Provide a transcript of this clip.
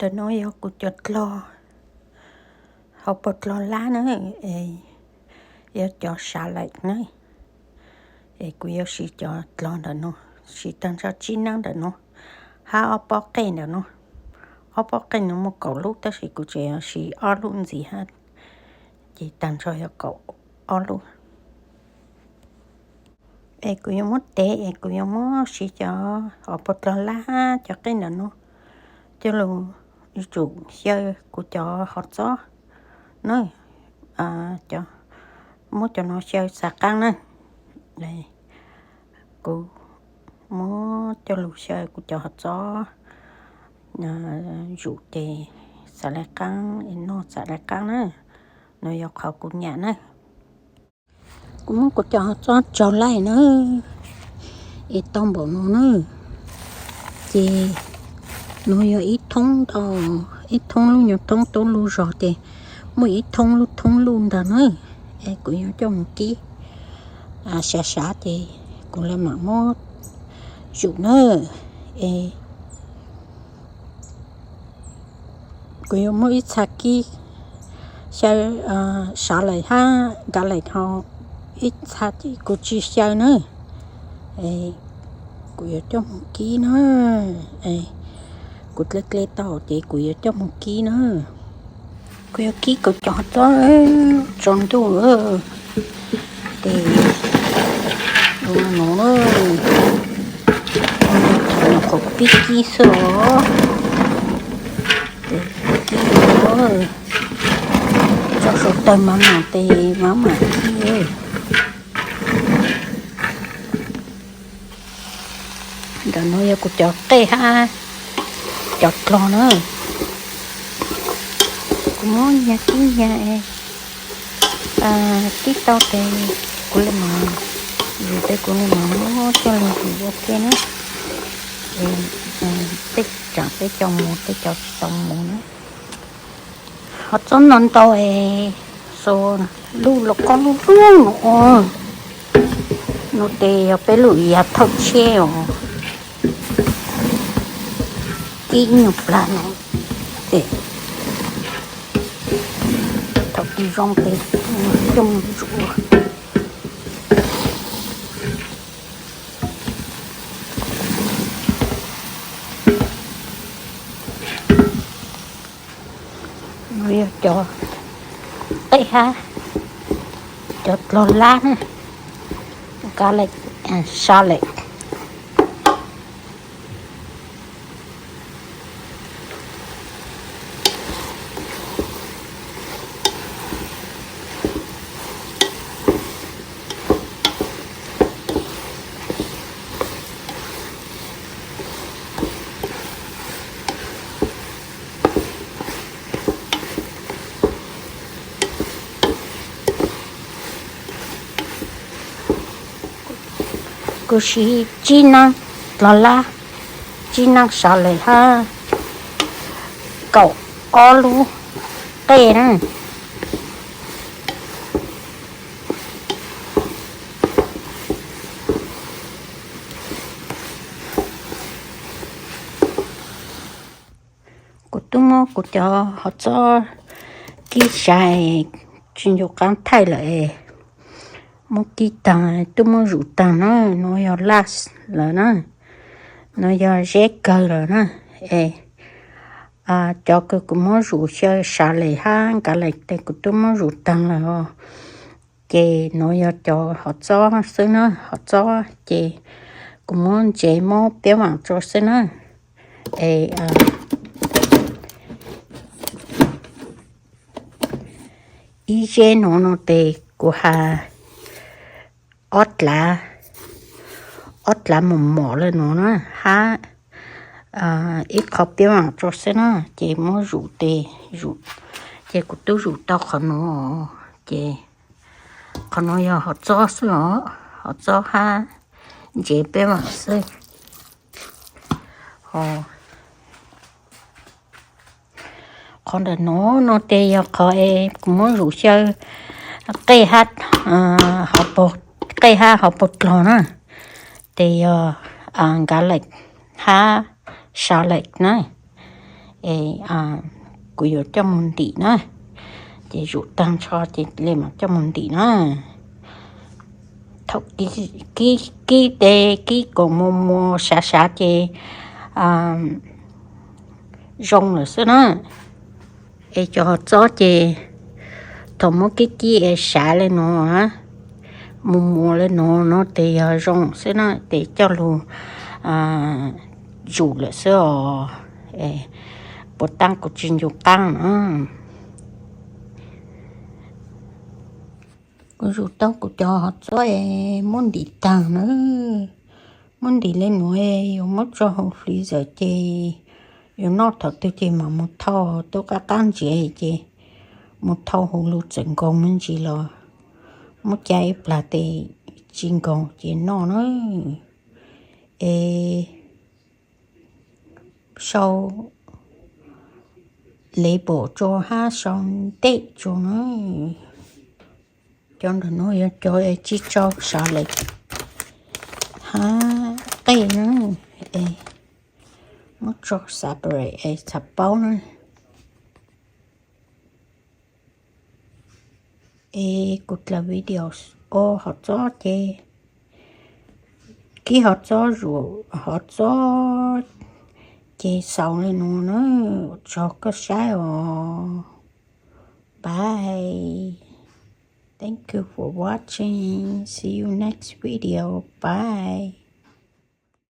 Ntawm no yog kuv cov dlog, hauv paus dlog lab na, es yog cov sav lawm na. Es kuv yuav siv cov dlog ntawm no, siv tag nrho tsib neeb ntawm no, hab ob pob qej ntawm no. Ob pob qej no muaj kaum lub tab sis kuv tseem yuav siv ob lub ntxiv hab, ces tag nrho yog kaum ob lub. Es kuv yuav muab tev es kuv yuav muab siv cov hauv paus dlog lab hab cov qej ntawm no coj lug yuav tsum xyaw kuv cov hov txob na. Muab cov no xyaw xav qaab na. Kuv muab coj lug xyaw kuv cov hov txob, zuj ces xav le qaab es noj xav le qaab na. No yog qhov kuv nyam na. Kuv muab kuv cov hov txob tsaug laij na, es tau npaum no na. Ces no yog ib thoob ntau, ib thoob lub nyuag thoob tub lug zog ces muaj ib thoob lub thoob luj ntag na. Es kuv yuav coj mus kib sav sav ces kuv le mam muab zuj na. Es kuv yuav muab ib txha kib xyaw, sav lawm hab nkav lawm ho ib txha ces kuv tsis xyaw na. Kuv yuav coj mus kib na. Kuv dle dle tau ces kuv yuav coj mus kib na. Kuv yuav kib kuv cov hov txob tsaus ntuj ces ua no, nyuam qhuav pib kib xwb os. Ces kib, tso suav tawg mas mam tes mam mam kib. Ntawm no yog kuv cov qej hab cov dlog na. Kuv muab nyag kib nyag, kib tau ces kuv le mam, zuj tes kuv le mam muab coj lug zuj ua ke na. Tej tsaam peb cov mus, tej cov tsis tau mus na. Hov txob ntau ntau es, xu, luj los qoj luj luj no. No tes yog peb lub yav thauj tsheb os. Kib ib nyuag plag no ces thaum kib zoo tes coj mus zuj. No yog cov qej hab cov dlog lab na, nkav lawm, sav lawm. Kuv siv tsib neeb dlog lab, tsib neeb sav lawm hab kaum ob lub qej na. Kuv tub muab kuv cov hov txob kib sav tsis ncu qaab thaij lawm es muab kib taag, tub muab zuj taag na. Nuav yog laj lawm na, nuav yog zeb kawg lawm na. Es cov kws kuv muab zuj xyaw sav lawm hab nkav lawm tes kuv tub muab zuj taag lawm os. Ces nuav yog cov hov txob xwb na, hov txob ces kuv muab ntsev muab piab vaam rua xwb na. Es ib zeb nuav no tes kuv has ob dlav, ob dlav mos mos le nuav na, hab ib qho piab vaam rua xwb na, ces muab zuj tes, ces kuv tub zuj tau qhov nuav, ces qhov nuav yog hov txob xwb os, hov txob hab ntsev piab vaam xwb. Qhov ntawm nuav no tes yog qhov es kuv muab zuj xyaw qej hab, qej hab hauv paug dlog na, tes yog nkav lawm hab sav lawm na. Es kuv yuav coj mus ntim na, ces zuj taag nrho ces le mas coj mus ntim na. Thaum kib, kib tes kib koom mus mus sav sav ces zoo lawm xwb na. Es cov hov txob ces thaum muab kib kib es sav le nuav, mus mus le nuav no tes yog zoo xwb na, tes coj lug zuj lawm xwb os. Puas taab kuv tsis ncu qaab na. Kuv zuj tau kuv cov hov txob es muab ntim taag na. Muab ntim le nuav yuav muab tso hauv freezer ces yuav noj thaum twg ces mam mus thau, tub qab qab ntsiav ces mus thau huv lug txawm nkaus me ntsis los muab ca ib plag tes tsis nkaus ces noj na. Es sau label tsua hab sau date tsua na. Cov ntawm nuav yog cov es tsis tso sav lawm hab qej na. Es muab tso separate es txhaj paub na. Es kuv dlaim video ua hov txob ces, kib hov txob zuj hov txob ces xaus le nuav na. Tsaug koj saib os. Bye. Thank you for watching. See you next video. Bye.